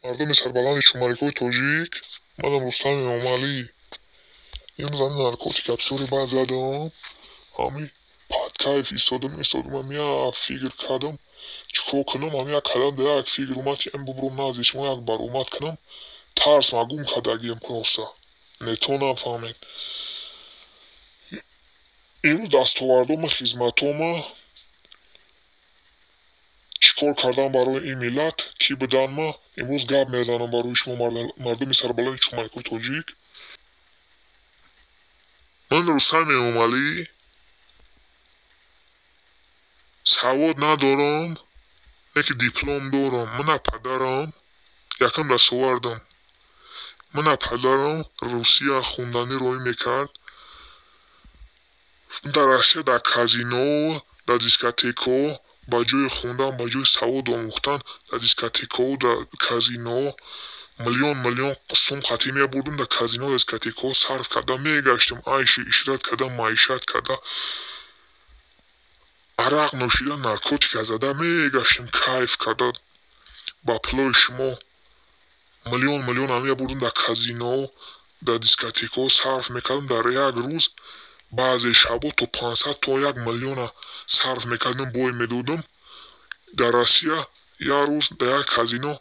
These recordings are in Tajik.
Мардуми сарбаланди чумарикҳои тоҷик, манам Рустами Эмомалӣ. Имрӯз ҳамин наркотика бисёре бад задам. Ҳамин под кайф истодам, истодам, ҳамин як фикр кардам, чӣ кор кунам, ҳамин як кадам дар як фикр омад, ки бубурам назди шумо як баромад кунам. Тарс магум кардагием просто. Не то нафаҳмед. Имрӯз дастовардома, хизматома, чӣ кор кардам барои ин миллат, кӣ буданма, имрӯз гап мезанам барои шумо, мардуми сарбаланди чумарикҳои тоҷик. Ман Рустами Эмомалӣ савод надорам, лекин диплом дорам. Мана падарам якам дастовардам. Мана падарам Русия хунданӣ роҳӣ мекард. Дар Россия дар казино, дар дискотекаҳо ба ҷои хундан, ба ҷои савод омӯхтан, дар дискотекаҳо, дар казино миллион миллион сум қатӣ мебурдам, дар казино, дар дискотекаҳо сарф карда мегаштам, айшу ишрат карда, маишат карда, арақ нӯшида, наркотика зада мегаштам, кайф карда. Ба пулои шумо миллион миллион ҳам мебурдам, дар казино, дар дискотекаҳо сарф мекардам. Дар як рӯз баъзе шабҳо то 500 то 1 миллиона сарф мекардам, бой медодам. Дар Россия як рӯз дар як казино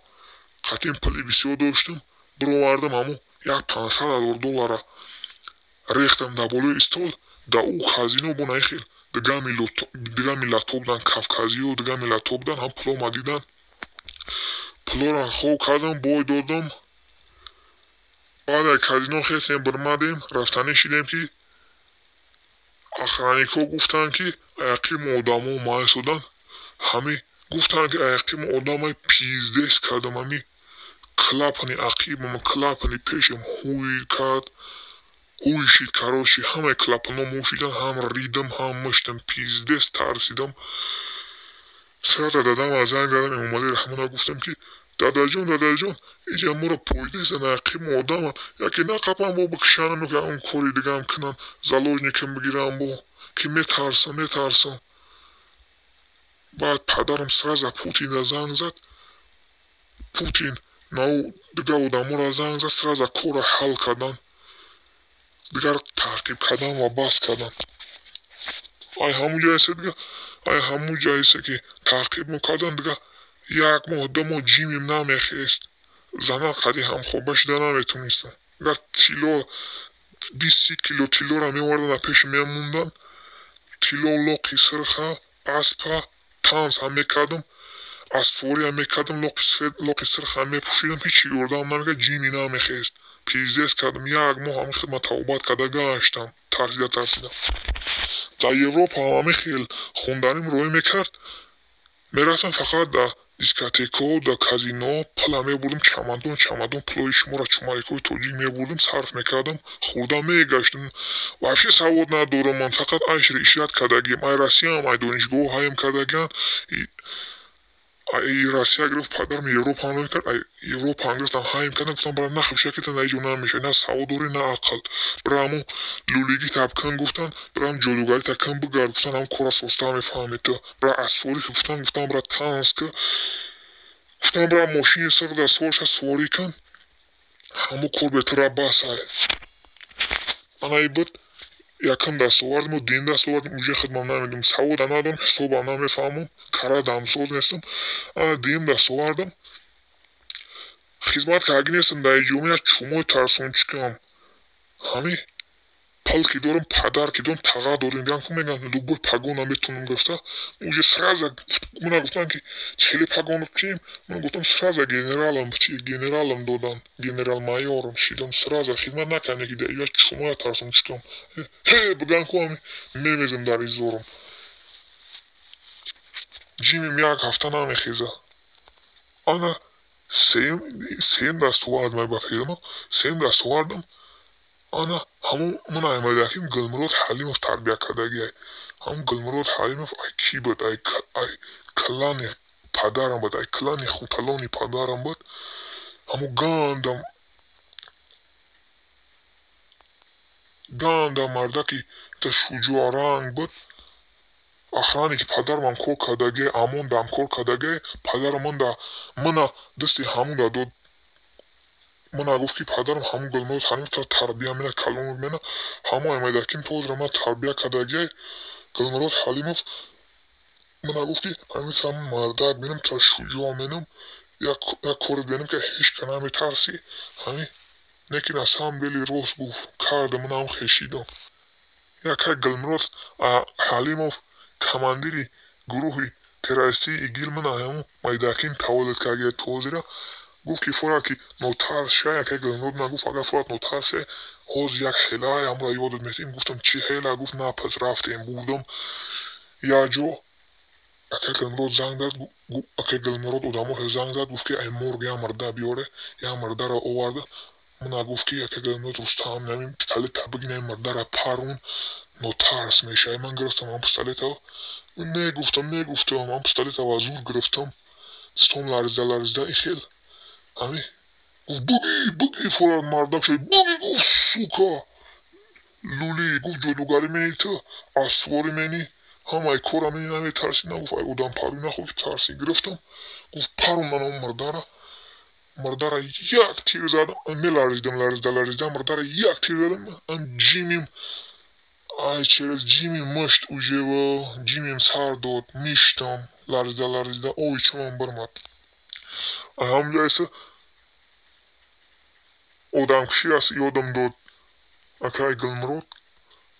қатъин пули бисёр доштам, бировардам ҳамун як 500 ҳазор доллара рехтам дар болои стол. Дар ӯ казино бо наихел дигар миллатҳо буданд, кавказиё, дигар миллатҳо буданд, ҳам пулома дидан, пулоро хоб кардам, бой додам. Баъд аз казино хестем, бирмадем, рафтанӣ шидем, ки охранникҳо гуфтанд, ки аяқими одамо маисоданд. Ҳами гуфтанд, ки аяқими одамай пиздес кардам, ҳами клапани ақибам, клапани пешам ҳуй кард, ҳуй шид, короче, ҳамаи клапанҳо мушидан, ҳам ридам, ҳам муштам, пиздес тарсидам. Сразу дадама занг задам, Эмомалӣ Раҳмонова гуфтам, ки дадаҷон, дадаҷон, инҷа моро пойдесан ақими одама, яке нақапам бо бикушанам, он кори дигаам кунам, заложникам бигирам, бо ки метарсам, метарсам. Баъд падарам сразу Путина занг зад. Путин нав дигар одаморо занг зад, сразу корро ҳал кардан, дигар таъқиб кардан ва бас кардан. Ай ҳамун ҷайсе дигар, ай ҳамун ҷайсе ки таъқиб мекардан, дигар як моҳ, 2 моҳ ҷимим намехест, зана қади ҳамхоба шуда наметонистам. Дигар тилло 20 кило тиллоро меовардан, дар пеши мемондан, тилло, лоқи сирха, аспа, танс ҳам мекардам, аспвориам мекардам, лоқи сирхам мепӯшидам, ҳеҷ ёрдам намекард, ҷими намехест. Пиздес кардам, як моҳ ҳамин хидмат тавбат карда гаштам, тарсида тарсида. Дар Европа ҳам ҳамин хел хунданим роҳӣ мекард, мерафтам фақат дар дискотекаҳо, дар казино пула мебурдам, чамадон чамадон пулои шуморо чумарикҳои тоҷик мебурдам, сарф мекардам, хӯрда мегаштам. Вообще савод надорам ман, фақат айшро ишрат кардагиам. Ай Россияам, ай донишгоҳ ҳаем кардагиан. Ай Россия гирифт падарам, Европа ҳам намекард, ай Европа ҳам гирифтам, ҳаем кардам, гуфтам бара нахӯш, якетан дар ҷо намешавад, на савод дорӣ, на ақл. Бара ҳамун лӯлигӣ табкан гуфтан, бара ҳам ҷодугарӣ такан бигард, гуфтан ҳам кора соста мефаҳмед ту. Бара асфорӣ ки гуфтан, гуфтан бара танс ки, гуфтан бара мошини сиғда суворша суворӣ кун, ҳамун кор бетура бас ай. Ана ин буд якум дастовардиму дуюм дастовардим, уҷа хидмат намедум, саводам надорам, ҳисобам намефаҳмам, кара дамсоз нестам. Ана дуюм дастовардам, хизмат кардаги нестам дар ҷомеа, чумои тарсончикам. Ҳами пул ки дорам, падар ки дорам, таға дорем, ган ку меган, любой погона метонам гуфта, уҷа сразу мана гуфтан, ки чели погону чим, ман гуфтам сразу генералам, чи генералам додан, генерал майорам шидам, сразу хизмат накардам, ки дар ия чумоя тарсончикам. Ҳе биган ку ҳами мемезам дар изорам. Ҷимим як ҳафта намехеза. Ана сеюм дастовардам, ба фирма, сеюм дастовардам, ана ҳамун ман аймадаким Гулмурод Ҳалимов тарбия кардагиай. Ҳамун Гулмурод Ҳалимов ай кӣ буд? Ай клани падарам буд, ай клани хуталони падарам буд. Ҳамун гандам ганда мардаки та шуҷоъранг буд. Охранники падарам кор кардагиай, амон дам кор кардагиай, падарам ман да мана дасти ҳамун да дод. Мана гуфт, ки падарам ҳамун Гулмурод Ҳалимов тара тарбия мена, калон мена, ҳамо аймайдаким тозра мана тарбия кардагиай Гулмурод Ҳалимов. Мана гуфт, ки ҳамин тара мардак менам, тара шуҷоъ менам, як коре бинам, ки ҳеч ка наметарсӣ. Ҳамин неки на самом деле рост гуфт, карда, манам хешидам. Якай Гулмурод Ҳалимов, командири гурӯҳи террористии ИГИЛ, мана ҳамун майдакин таваллуд кардагиай тозира. Гуфт, ки форад ки нотарс шай. Якай Гулмурод мана гуфт, агар форад нотарс шай, ҳозир як ҳелае ҳамро ёдат метиҳем. Гуфтам, чӣ ҳела? Гуфт, на, пас рафтем, бурдам як ҷо. Акай Гулмурод занг зад, акай Гулмурод одамоша занг зад, гуфт, ки ай морг як марда биёре. Як мардаро оварда. Мана гуфт, ки акай Гулмурод: «Рустам, ҳамин пистолета бигир, ҳамин мардара парун, нотарс мешавӣ». Ман гирифтам ҳам пистолета. Не, гуфтам, не, гуфтам, ҳам пистолета ба зур гирифтам, дастом ларзида ларзида ихел. Ҳамин гуфт: «Буги, буги, форад мардак шуд, буги». Гуфт: «Сука, лули», гуфт, «ҷодугарӣ мени, ту асворӣ мени, ҳамаи кора мени, наметарсӣ?» На, гуфт, ай одампарвӣ нахоҳ тарсӣ. Гирифтам, гуфт: «Парун». Ман он мардара як тир задам, меларзидам, ларзида ларзида, мардара як тир задам, ам ҷимим, ай через ҷими мушт уже ҷимим сар дод, миштам, ларзида ларзида, ови чумам бирмад. Ҳамҷайса одамкушӣ аст, ёдам дод акай Гулмурод.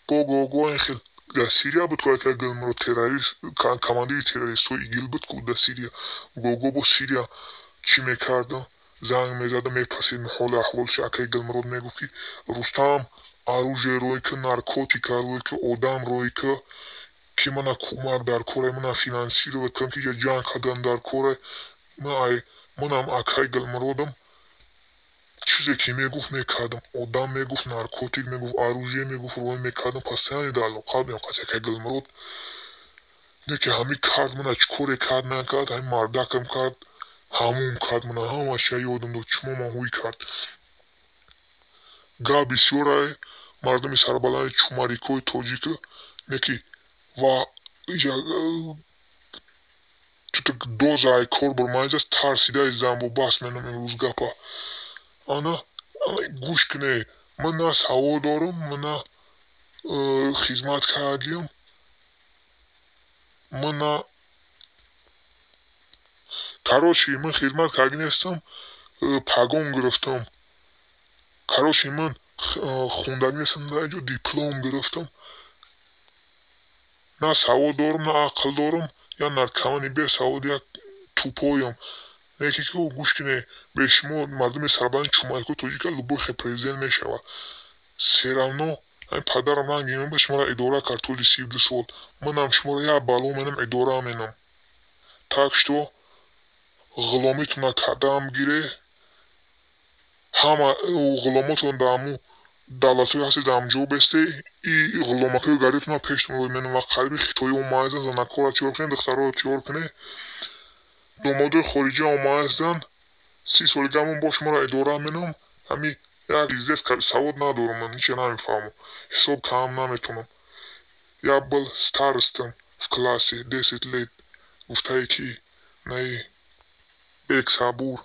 Бо гого хел дар Сирия буд ку акай Гулмурод, террорист, командири террористҳои ИГИЛ буд ку дар Сирия. Гого бо Сирия чӣ мекарда, занг мезада, мепурсид ҳоли аҳволша. Акай Гулмурод мегуфт, ки Рустам, оружие рӯй ки, наркотика рӯй ки, одам рӯй ки мана кӯмак дар коре, мана финансировать кун, ки ҷанг кардан дар коре. Манам акай Гулмуродам чизе ки мегуфт, мекардам. Одам мегуфт, наркотик мегуфт, оружие мегуфт, рӯй мекардам. Постоянно дар алоқа будем қати акай Гулмурод. Не ки ҳамин кард, мана чӣ коре кард, накард, ҳамин мардакам кард, ҳамун кард, мана ҳамаша ёдам дод, чумоман ҳуй кард. Гап бисёрае, мардуми сарбаланди чумарикои тоҷика, не ки ва доза ай кор бурмаизаст, тарсида замбо бас менам имрӯз гапа. Ана гӯш кунед, ман на савод дорам, ман на хизмат кардагиам, ман на, короче, ман хизмат кардаги нестам, погон гирифтам. Короче, ман хондаги нестам, дар ҷо диплом гирифтам. На савод дорам, на ақл дорам, я наркомани бесавод, як тупой ам. Яке ки гӯш кунед, бе шумо, мардуми сарбаланди чумарикои тоҷика, любой хел президент мешавад. Всё равно ҳамин падарам ранги ман ба шуморо идора кард тӯли 32 сол, манам шуморо як бало менам, идора менам. Так что ғуломитона кардам гире, ҳама ғуломотон дар ҳамун давлатҳое ҳастед, дар ҳамҷо бесте и ғуломакҳои гаритона пештон рӯй менам. Ва қариби хитоӣ омадаанд, занакҳоро тиёр кунед, духтарҳоро тиёр кунед, домодои хориҷа омадаанд. 30 солагиамон бо шуморо идора менам. Ҳами як бизнес, савод надорам, ман ҳича намефаҳмам, ҳисоб кам наметонам. Я был старостом в классе 10 лет, гуфтае ки наи Бексабур.